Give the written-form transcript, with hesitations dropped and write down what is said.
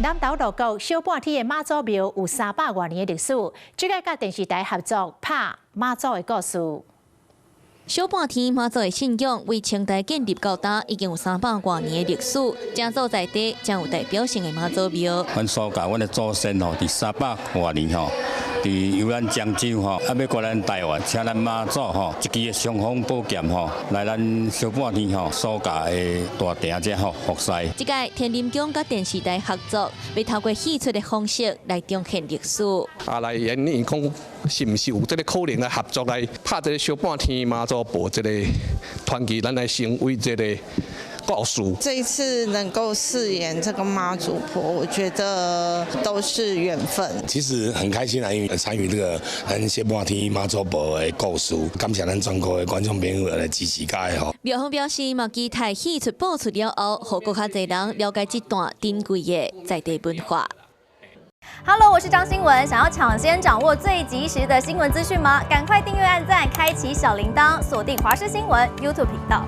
南投鹿谷小半天的媽祖廟有300外年的歷史，這擺佮電視台合作拍媽祖的故事。小半天媽祖的信仰為清代建立到今，已經有300外年的歷史，正做在地，真有代表性的媽祖廟。阮所教阮的祖先吼，佇三百外年吼，佇遊咱漳州吼，啊欲過咱台灣，請咱媽祖吼，一支的尚方寶劍吼，來咱小半天吼所教的大埕遮吼服侍。這擺天林宮佮電視台合作，欲透過戲出的方式來重現歷史。啊，來研擬講是毋是有這个可能來合作來拍這个小半天媽祖婆這个傳奇，咱來成為這个故事。這一次能夠飾演這個媽祖婆，我覺得都是緣分。其實很開心啊，因為參與這個咱小半天媽祖婆的故事，感謝咱全國的觀眾朋友來支持佮愛護。廟方表示，嘛期待戲出播出了後，予閣較濟人了解這段珍貴的在地文化。 Hello，我是張新文，想要搶先掌握最及時的新聞資訊嗎？趕快訂閱、按讚、開啟小鈴鐺，鎖定華視新聞 YouTube 頻道。